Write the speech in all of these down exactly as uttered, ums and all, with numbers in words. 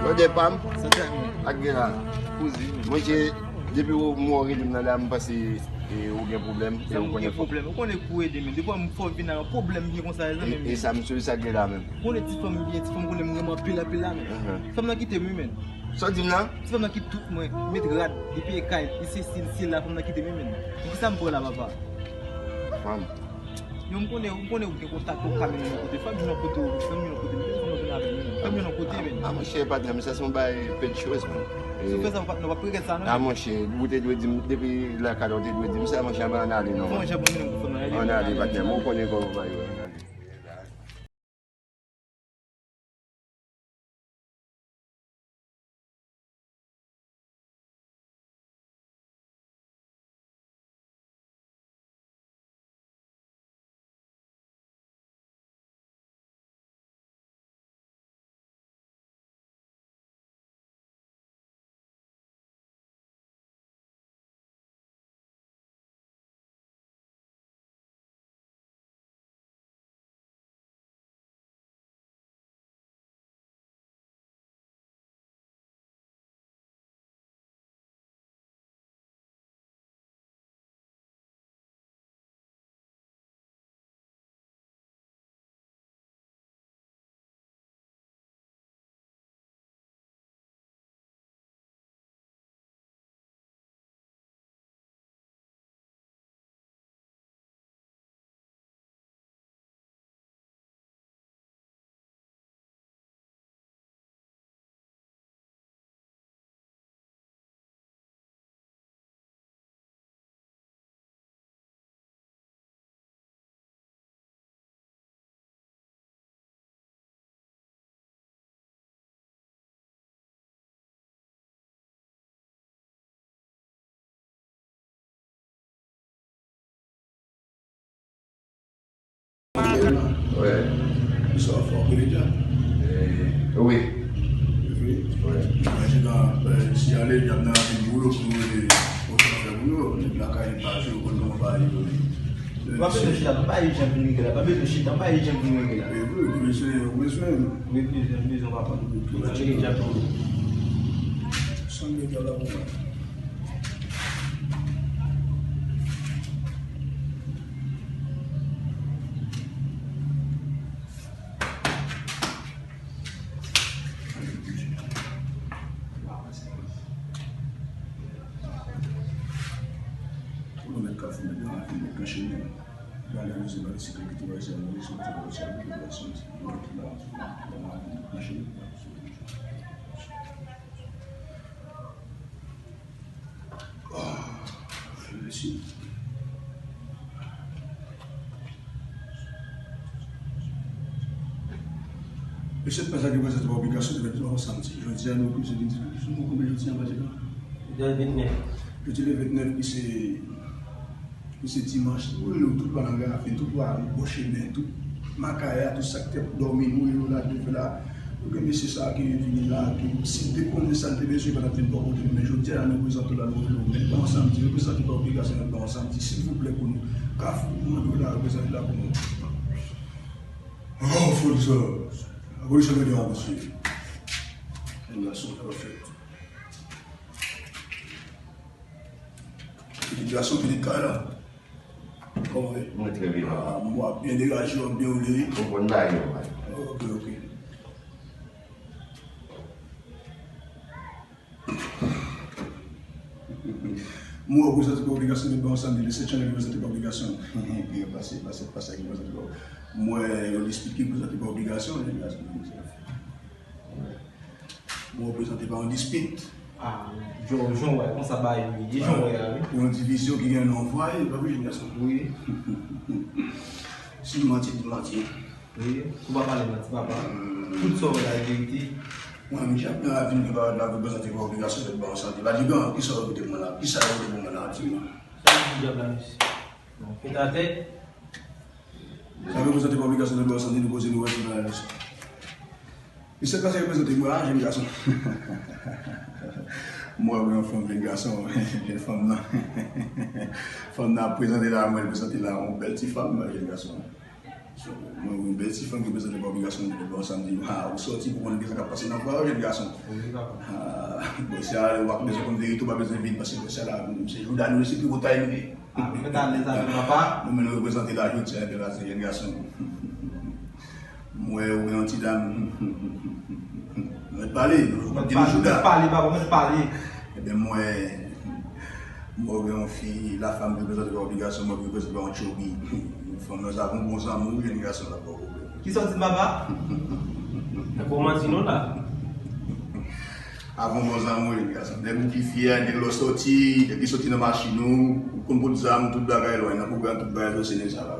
Brother pa m, ak gen la. Monchè, depi w, mwen w rele m nan la, m panse, e, ou gen pwoblèm, e ou konnen fò. Pwoblèm. Ou konnen pou ede, men. Depi m fò vin nan yon pwoblèm byen konsa, e, e sa, m sou sa gen la menm. Ou konnen ti fanm byen, ti fanm konnen m renmen anpil, anpil la, men. Fanm nan kite m, wi, men. Sa w di m la? Ti fanm nan kite tout mwen, met rad, li peye kay, li sesi, li sela, fanm nan kite m, men. Pou ki sa m pran la, papa? Fanm. Yo, m konnen, m konnen ou gen kontak, ou ka mennen m yon kote. Fè m jwenn yon kote, fè m jwenn yon kote, men. Fè m jwenn yon kote, men. A, monchè, patnè m, sa se yon bagay pèd choz, men. Si w fè sa, patnè, w ap regrèt sa, non? A, monchè, ou te dwe di m, depi lakay la, ou te dwe di m sa, monchè, ann ale, non. Fè yon jan pou mennen m pou fanm nan, ale, ann ale, patnè m, ou konnen kòman bagay yo, ann ale. Wi. Sa w fè, w konnen djab? Eh, wi. Wi. Wi. Imajine, eh, si ale djab nan vin pou yo, pou yo, eh, pou yo fè pou yo, nèg lakay pa jwe, yo konn kòman bagay yo ye. Pa bezwen chita, pa bay jan pou nou rete la, pa bezwen chita, pa bay jan pou nou rete la. Eh, wi, wi, se, wi, se. Wi, wi, wi, wi, papa. Wi, wi, wi. Sanble djab la pou mwen. Ou mèt kafou, mèt nan, mèt nan chimè. Gade nou se pa de sekirite, wè, se yon soti, wè, se yon soti, wè, se yon soti, wè, se yon soti. Ah, mèsi. Mesye, pa sa ki prezante pa obligasyon de vennsenk an samdi. Jodi a, nou oblize vin di nou konbyen jodi a, pa di nou. Jodi le vennèf. Jodi le vennèf, ki se Li se dimanch, wi, tout malanga a fin, tout wa bò chimen, tout makaya, tout sa k te dòmi, nou yo la, nou yo la. Donk, mesye sa a ki vini la, ki, si l te konnen sa l te bezwen, li pa t ap vin bò kote nou. Men jodi a, nou prezante w la, nou rele w, men bon samdi, reprezante pa obligasyon, men bon samdi, silvouplè, pou nou. Kafou, nou mande w la, reprezante la pou nou. Oh, fò di sa. Abolisyonè de la, mesye. Yon gason pèfèk. Pitit gason, pitit kay la. Kòman w ye? Mwen trè byen, papa. Ah, mwen byen degaje, w ap byen woule, wi. Ou konn bagay yo, papa. Ok, ok. Mwen reprezante pa obligasyon, men bon samdi, le sèt janvye reprezante pa obligasyon. Byen pase, pase, pase ki reprezante pa. Mwen, yon dispit ki reprezante pa obligasyon, men gason. Mwen reprezante pa yon dispit. Ah, jan, jan w wè, konsa bagay yo ye, jan w wè a, wi. Pou yon divizyon ki gen non vwa, e pa vre, jen gason? Wi. Si manti, di manti. Wi, ou pa pale manti, papa. Tout sa w wè la, e verite. Mwen menm, Djab nan lavi m, gen bagay la pou prezante pou obligasyon fèt ba w santi. Badigan, kisa w pote pou mwen la? Kisa w pote pou mwen la, di mwen? Sa ki Djab la, mesye? Bon, fèt atè. Sa reprezante pa obligasyon de bò santi nou poze nou wè sou nan lès. Li se kase reprezante mwen a, jèn gason. Mwen wè yon fanm, jèn gason, jèn fanm nan. Fanm nan ap prezante la, mwen prezante la, yon bèl ti fanm, jèn gason. So, mwen wè yon bèl ti fanm ki prezante pa obligasyon de bò santi. Ha, ou sòti pou konnen kisa k ap pase nan vwa yo, jèn gason. Ha, bon, se a, w ap bezwen konn verite, w pa bezwen vin, paske bon, se la, se jouda nou, se pi gwo tay nou ye. Ah, men ta alèz avè papa. Nou menm nou reprezante la jodi a, jèn gason. Mwen, ou gen yon ti dam. Mèt pale, nou pa di nou jouda. Mèt pale, papa, mèt pale. Ebyen, mwen, mwen gen yon fi, la femme ki reprezante pa obligasyon, mwen ki reprezante pa yon tchobi. Fanm nan, sa yon bon zanmi, jèn gason, la pa pwoblèm. Kisa w di, papa? Bon, manti non la. Avan bon zanmi, wi, gason. Nèg ou ki fyè, nèg lè w sòti, depi sòti nan machin ou, ou konn pot zam, tout bagay lwen, nan pwogram, tout bagay, se nèg sa la.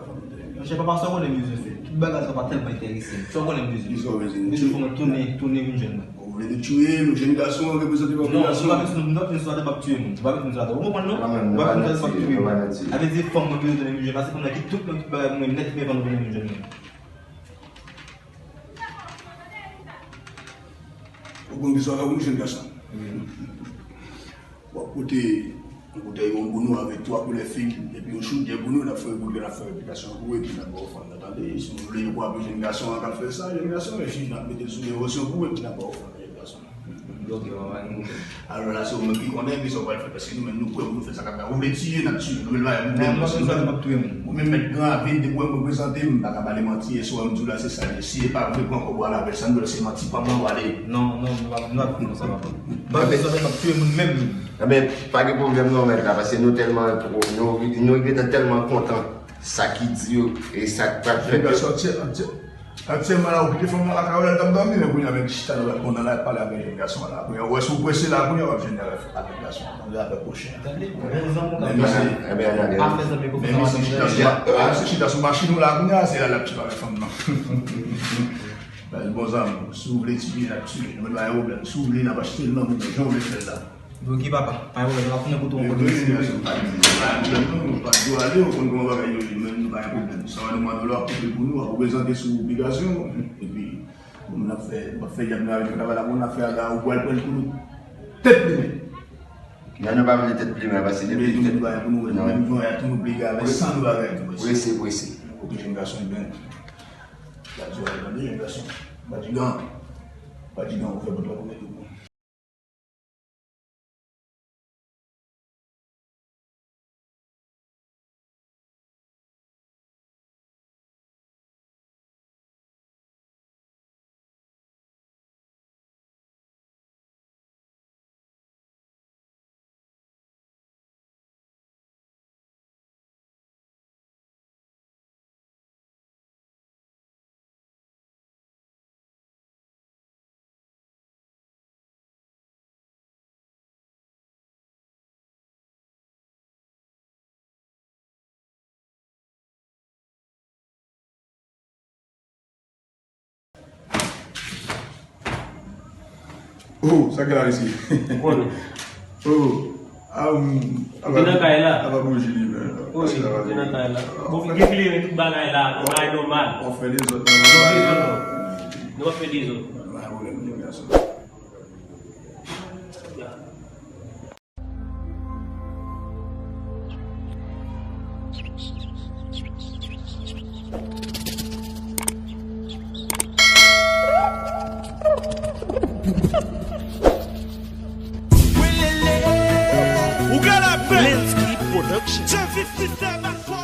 Monchè, papa, sa w konnen mizè fè? Tout bagay sa pa tèlman enterese m. Sa w konnen mizè? Kisa w bezwen? Mizè fò mwen tounen, tounen vin jwenn mwen. Ou vle nou tiye, nou jèn gason, reprezante pa obligasyon. Non, nou pa vin sou, nou pa vin sou atè, p ap tiye moun. Nou pa vin sou atè. Ou konprann non? Nou pa vin sou atè, p ap tiye moun. Sa vle di, fanm mwen bezwen tounen vin jwenn la, se fanm nan ki tout, tout bagay pou mwen nèt, men fanm mwen tounen vin jwenn mwen. Ou konn kisa w ap fè pou nou jèn gason? W ap pote yon boutèy yon bounou avèk twa koulè fig, epi yon chodyè bounou, n ap fè boule, n ap fè rèplikasyon pou ou, epi n ap ba w fanm nan tande. Si nou vle, yo kwape jèn gason an k ap fè sa, jèn gason, epi n ap mete l sou devosyon pou ou, epi n ap ba w fanm nan, jèn gason. Bloke, papa, gen pwoblèm. Alò la, se ou menm ki konnen, kisa w pral fè, paske nou menm, nou prè pou nou fè sa k ap la. Ou vle tiye, n ap tiye. Nou vle bay, nou vle, non, paske nou menm, ou menm mèt gran avil, depi w wè m reprezante, m pa ka pale manti, e sa w wè m di w la, se sa l ye. Si e pa vre, pran kòb ou al avè l, sa nou wè se manti pa mwen w ale. Non, non, nou pa, nou pa fè konsa, papa. M pa bezwen sa, m ap tiye moun menm. Enben, pa gen pwoblèm non, mèt la, paske nou tèlman, nou, nou gentan tèlman kontan sa ki di yo, e sa k pral fèt yo. Aktyèlman la, ou kite fanm nan lakay ou la, l t ap dòmi, men kounye a, menm chita nan balkon nan la, l ap pale avèk jèn gason an la. Kounye a, ou wè si w prese la, kounye a, w ap jwenn avèk, avèk gason an, avèk pwochen an. Tande, bon zanmi, men misye, men misye chita sou, misye chita sou machin ou la, kounye a, se la l ap tchip avèk fanm nan. Bèl bon zanmi, si w vle tiye, n ap tiye. Nou mèt pa gen pwoblèm. Si w vle, n ap achte l nan men w, jan w vle fè l la. Ok, papa, pa gen pwoblèm, nou ap tounen kote w ankò, nou mesye. Pa gen pwoblèm, non, nou pa di w ale, ou konn kòman bagay yo ye, men nou pa gen pwoblèm. Sa w ap mande la, w ap koupe pou nou, w ap reprezante sou obligasyon, epi, bon, n ap fè, n ap fè djab nan avèk travay la, bon, n ap fè a la, ou pral pran l pou nou. Tèt plimen. Non, nou pa vle tèt plimen, paske depi tèt, nou bagay pou nou, non. Menm jan a tou nou plede avè san nou bagay tou, prese, prese. Ok, jèn gason, ebyen, la di w ale tande, jèn gason. Badigan, badigan, ou fè pòt la pou mete w. Oh, sa gen la isi? Ou konnen. Oh, ah, m te nan kay la. Apa bouji li menm? Wi, m te nan kay la. Bon, gen kleren, tout bagay la, bagay nòmal. W ap fè dezòd. Nou p ap fè dezòd. Pa gen pwoblèm, jèn gason. Ou gen lapè. Lensky Production.